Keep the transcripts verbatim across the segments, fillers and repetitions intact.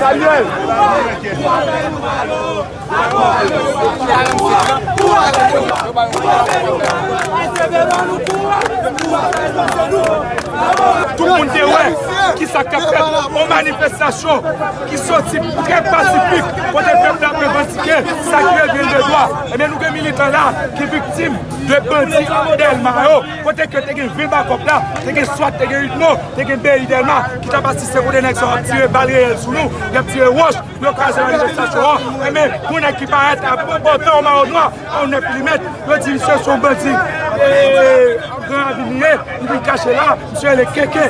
Samuel. Tout moun te wè kisa k ap fèt, yon manifestasyon ki soti trè pasifik, kote pèp la ap revandike sa ki revyen de dwa. Ebyen, nou gen militan la ki viktim de bandi Dèlma yo, kote ke te gen ven bakòp la, te gen swat, te gen UDMO, te gen B I Dèlma ki t ap asiste kote nèg sa yo ap tire bal reyèl sou nou, y ap tire wòch, yo kraze manifestasyon an. Ebyen, yon nèg ki parèt a bò tan yon mayo nwa, a yon nèf milimèt, yo di misye se yon bandi, e, Gran Ravin li ye, li vin kache la, misye rele Keke.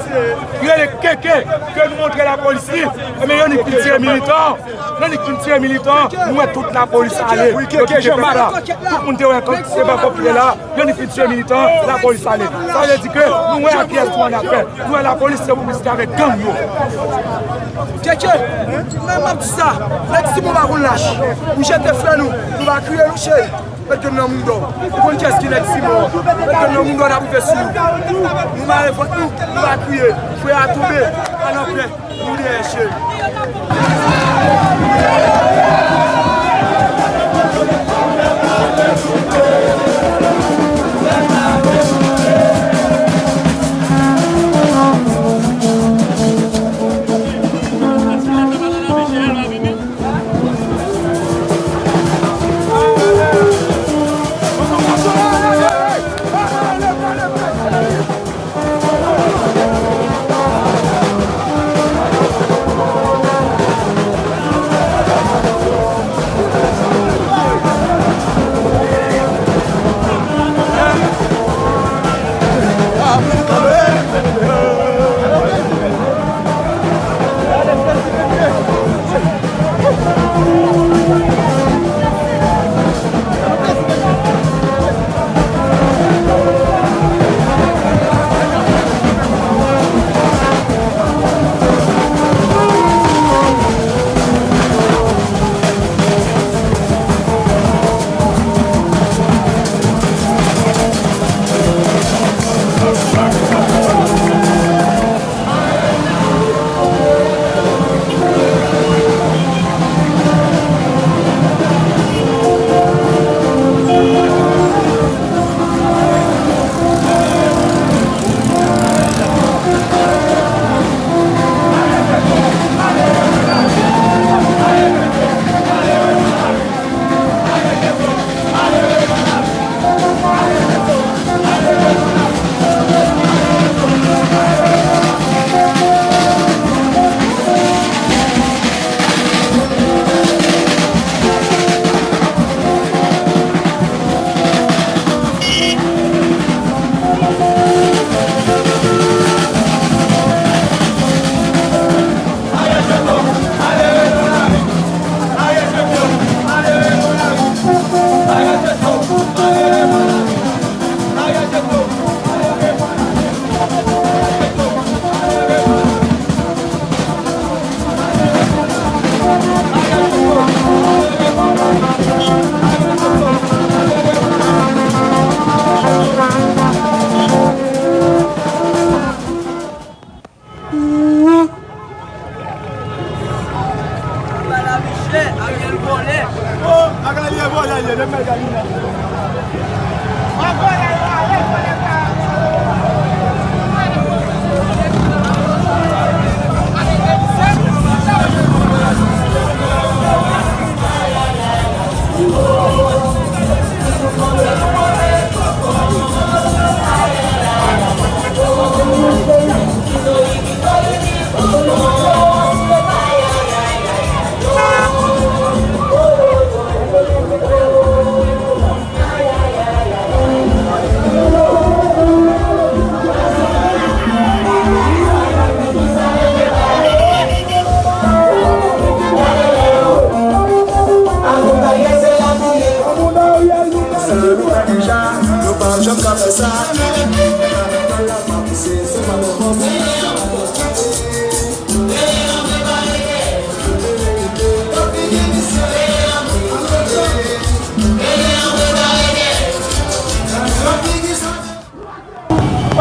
Li rele Keke, ke nou montre lapolis li. Ebyen, yo annik vin tire militan. Yo annik vin tire militan. Nou wè tout lapolis ale. Yo kite pèp la. Tout moun te wè kòm se bakòp ki te la. Yo annik vin tire militan. Lapolis ale. Sa vle di ke nou wè a kiyès nou annafè. Nou wè lapolis se pou misye avèk gang yo. Keke, men m ap di sa, nèg Simon pa konn lach. Ou jete flè nou, nou pa kriye nou cheri. Mèt grenn nan mouda w. Ou konn kiyès ki nèg Simon an. Mèt grenn nan mouda w, n ap rive sou ou. Nou mare vant nou, nou pa kriye. Frè a tonbe, al anpè. Nou dèyè cheri.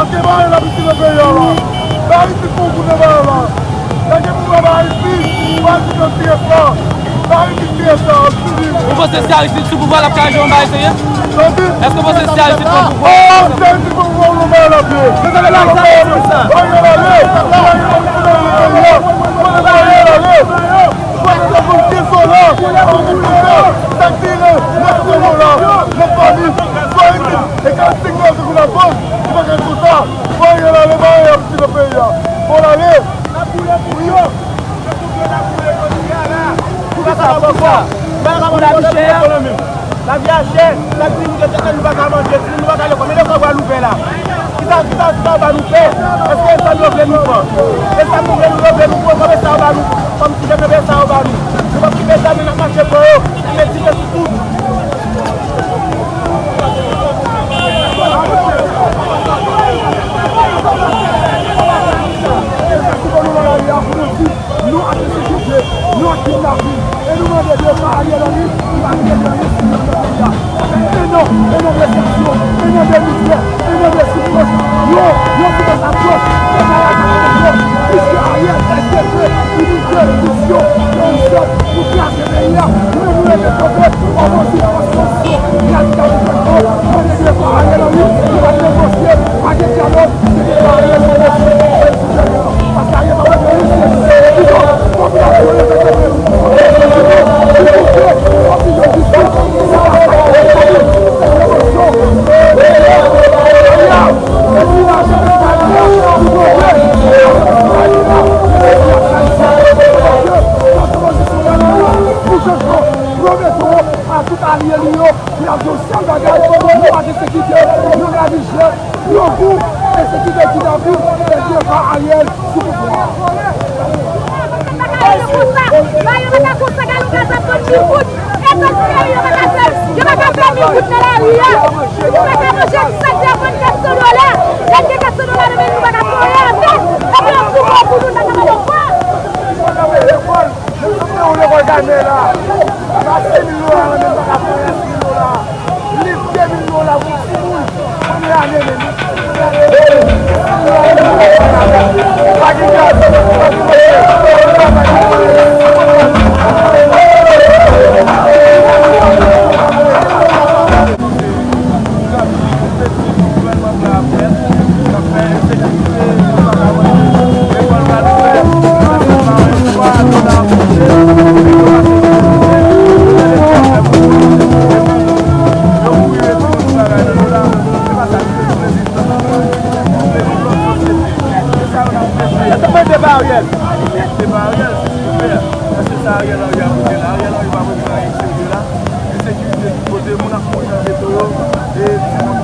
Paske pa gen Ayiti nan peyi a la. Pa Ayiti pou koute pa la. Lè gen moun pa Ayiti, Ou panse si Aristide sou pouvwa l ap ka jwe yon bagay serye? Èske w panse si Aristide pran pouvwa? Ariel ale, Ariel ap fini nan peyi a. Fò l ale. Poukisa, poukisa? Lavi a chè, lavi a chè, sa k di nou ke tèt nou pa ka manje, timoun nou pa ka lekòl, men lekòl Gwadloup la. Kisa, kisa, kisa yo ba nou fè? Èske e zam yo vle nou pran? E zam nou vle nou, yo vle nou pran, kòm e sa yo ba nou, kòm ti jan e sa yo ba nou. Nou p ap kite zam yo, n ap mache pran yo, n ap mete sou tout. Nou ap ensekirite, nou ap kidnapin, e nou mande depa Ariel Henry, ki pa regle anyen sou peyi a. Sa fè en an, en an de presyon, en an de mizè, en an de soufrans. Yo, yo kite sa pwòp, se bagay sa pa konprann. Piske Ariel, S D P, imigre, misyon, yo sòt pou kraze peyi a. Nou menm nou rete kanpe, anvan soufrans, radikal, mande depa Ariel Henry, nou va negosye, pa gen dyalòg. Pou chanjman, pwomete yo a tout alye li yo, pou y ap gen yon sèl bagay, nou pa gen sekirite, nou ka viv Grangou, ensekirite, kidnapin, e depa Ariel sou pouvwa a. Yo pa ka konsa, gade yon gaz ap vann mil goud. E tout peyi yo pa ka fè, yo pa ka fè mil goud nan lari a. Ou pa ka manje yon sak vyann vann kat san dola. Lè gen kat san dola nan men nou, pa ka fè anyen avè l. Epi yo sou kò pou nou nan kaba bòkò. Mwen se yon lekòl gade la. Pa sis mil dola nan men m, pa ka fè anyen sis mil dola. Liv de mil dola pou timoun. Premye ane menm. Pa gen gaz, pa gen manje. Gouvènman la ap fèt, l ap fè ensekirite, nou pa ka manje, lekòl pral ouvè, nou pa gen pa yon fwa, nou la ap manje, nou pa sekirize, nou tande di ap fè moun, epi yo kouri retire tout bagay nan nou la, se pa sa ki fè nou vle viv nan peyi a, nou vle viv lòt sosyete, se sa yo n ap bezwen. Èske w mande pa Ariel? Mete pa Ariel, se sipè, èske sa Ariel Henry ap regle la? Ariel Henry pa regle anyen serye la. Ensekirite tout kote, moun ap mouri nan geto yo, e timoun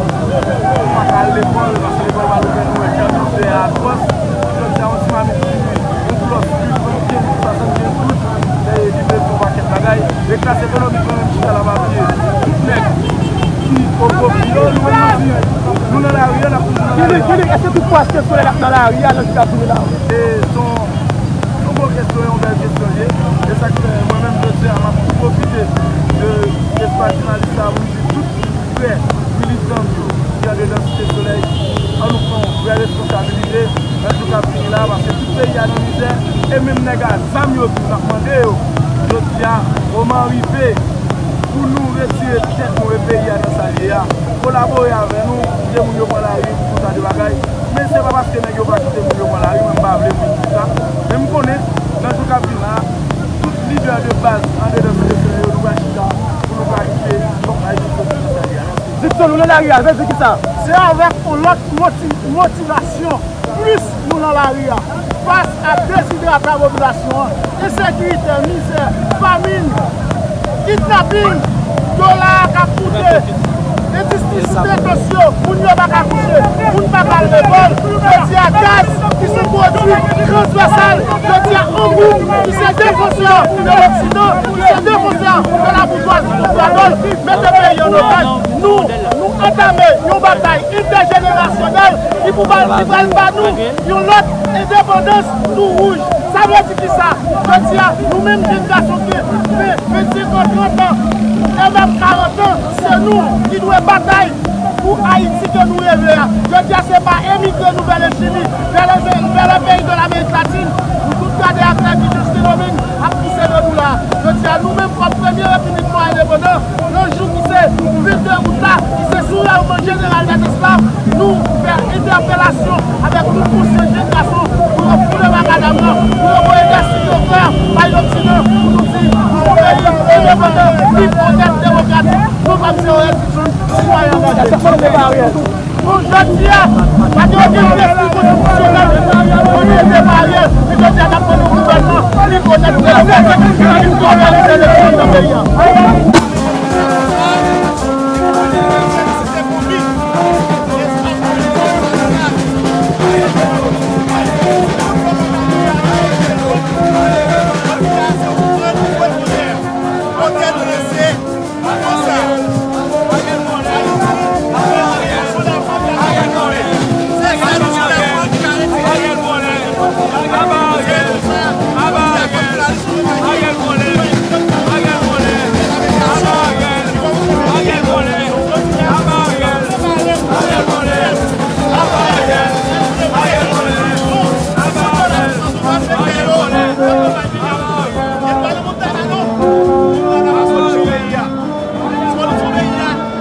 pa ka al lekòl, paske lekòl pa ouvè, nou wè jan mizè a atwòs. Jodi a, yon ti mamit vini, yon klòs, lis, swasann-kenz goud, e li vle fè yon pakèt bagay. E klas ekonomik lan menm chita la pa bliye. Tout nèg ki o pwofi yo, nou menm nou di, nou nan lari a, n ap toujou nan lari a. Kili, Kili, èske tout pwofesè solèy ap nan lari a, nan jou k ap vini la? E se yon, se yon bon kesyon, yon bèl kesyon l ye. E sa k fè, mwen menm, jodi a, m ap pwofite de espas jounalis sa a pou m di tout frè militan m yo ki andedan Site Solèy, ann nou pran yon vrè responsabilite nan jou k ap vini la, paske tout peyi a nan mizè, e menm nèg a zam yo tou, n ap mande yo, jodi a, moman an rive pou nou retire tèt nou e peyi a nan sa l ye a, kolabore avè nou, kite moun yo pran lari pou tout sa de bagay, men se pa paske nèg yo pa kite moun yo pran lari, mwen m pa vle pou di sa, men m konnen, nan jou k ap vin la, tout lidè de baz andedan Site Solèy yo, nou pral chita pou nou pral kite Ayiti soti nan sa l ye a. Dikson, nou nan lari a, vle di kisa? Se avèk yon lòt moti-, motivasyon, plis nou nan lari a. Fas a dezidrata popilasyon an, ensekirite, mizè, famin, kidnapin, dola a k ap moute, endistri sou dekans yo, moun yo pa ka kouche, moun pa ka al lekòl, jodi a gaz ki se yon pwodui transvèsal, jodi a yon gwoup ki se defansè de loksidan, ki se defansè de laboujwazi, de dwadòl, mete peyi an otaj. Nou, nou antame yon batay entèjenerasyonèl ki pou ba, ki pral ba nou yon lòt endepandans tou wouj. Sa vle di kisa? Jodi a, nou menm jenn gason ki ven vennsenk an, trant an, e menm karant an, se nou ki dwe batay pou Ayiti ke nou reve a. Jodi a, se pa emigre nou vè le Chili, vè le, vè le peyi de Lamerik Latin. Nou tout gade aktè ki jis Filomène ap Jodi a, pa gen okenn preskipsyon nan peyi a, nou mete Ariel, e jodi a n ap mande gouvènman rekonèt ke l gen pèsekisyon, li vyolan nan eleksyon nan peyi a.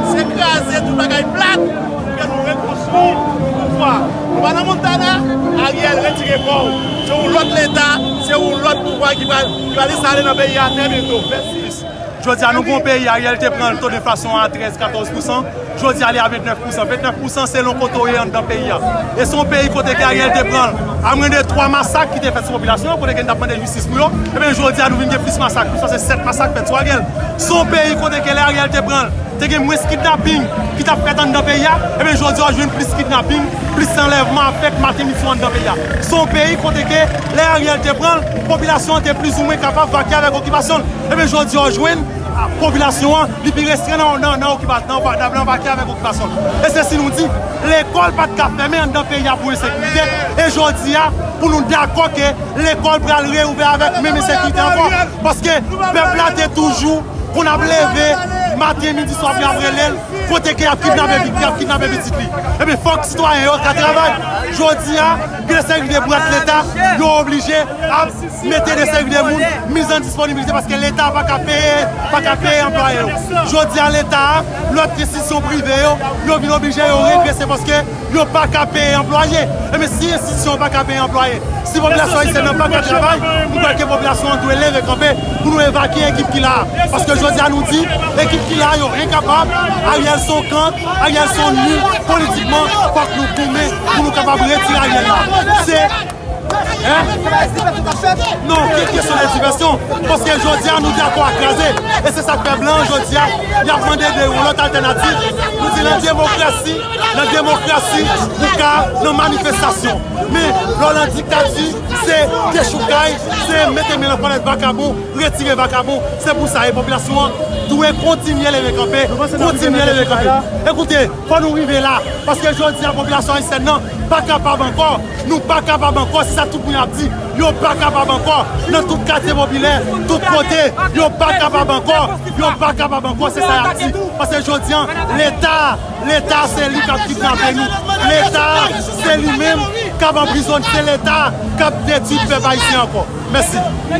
Se kraze tout bagay plat pou ke nou rekonstwi pouvwa. Nou pa nan Montana, Ariel, retire kò w. Se yon lòt Leta, se yon lòt pouvwa ki pral, ki pral enstale nan peyi a trè byento. Mèsi. Jodi a, nou gen yon peyi, Ariel te pran l, to deflasyon an a trèz, katòz pousan. Jodi a, li a ventnèf pousan. Ventnèf pousan selon kote w ye anndan peyi a. E se yon peyi kote ke Ariel te pran l. Amwen de twa masak ki te fèt sou popilasyon an, kote ke n t ap mande jistis pou yo. Ebyen, jodi a, nou vin gen plis masak. Plis pase sèt masak fèt sou Ariel. Se yon peyi kote ke lè Ariel te pran l, te gen mwens kidnaping ki t ap fèt anndan peyi a. Ebyen, jodi a, w jwenn plis kidnaping, plis anlèvman ap fèt maten midi swa anndan peyi a. Se yon peyi kote ke lè Ariel te pran l, popilasyon an te plizoumwen kapab vakye avèk okipasyon l. Ebyen, jodi a, w jwenn, a, popilasyon an, li pi restren nan, nan, nan okipa-, nan va-, nan, nan vakye avèk okipasyon l. E se si nou di, lekòl pa t ka fèmen anndan peyi a pou ensekirite. E jodi a, pou nou dakò ke lekòl pral reouvè avèk menm ensekirite ankò. Paske pèp la te toujou konn ap leve maten, midi, swa pou y ap rele l, kote ke y ap kidnape, y ap kidnape pitit li. Ebyen, fòk sitwayen yo ka travay. Jodi a, gen de seri de bwat Leta, yo oblije ap mete de seri de moun miz an disponibilite paske Leta pa ka peye, pa ka peye anplwaye yo. Jodi a, Leta a, lòt enstitisyon prive yo, yo vin oblije yo regrese paske yo pa ka peye anplwaye. Ebyen, si enstitisyon yo pa ka peye anplwaye, si popilasyon ayisyèn nan pa ka travay, m kwè ke popilasyon an dwe leve kanpe pou nou evakye ekip ki la a. Paske jodi a nou di, ekip ki la a yo enkapab, Ariel se yon kant, Ariel se yon nil, politikman, fòk nou goumen pou nou kapab retire Ariel la. Se Hein? Non, ki kesyon de divèsyon? Paske jodi a nou dakò a kraze. E se sa k fè blan jodi a, y ap mande de yon lòt altènativ. Nou di nan demokrasi, nan demokrasi, ou ka nan manifestasyon. Men, lè w nan diktati, se dechoukay, se mete men nan ponyèt vakabon, retire vakabon. Se pou sa, e popilasyon an dwe kontinye leve kanpe, kontinye leve kanpe. Ekoute, fò nou rive la, paske jodi a, popilasyon ayisyèn nan pa kapab ankò. Nou pa kapab ankò, se sa tout moun ap di. Yo pa kapab ankò. Nan tout katye popilè, tout kote, yo pa kapab ankò. Yo pa kapab ankò, se sa y ap di. Paske jodi a, Leta, Leta se li k ap kidnape nou. Leta se li menm k ap anprizone, se Leta k ap detwi pèp ayisyen ankò. Mèsi.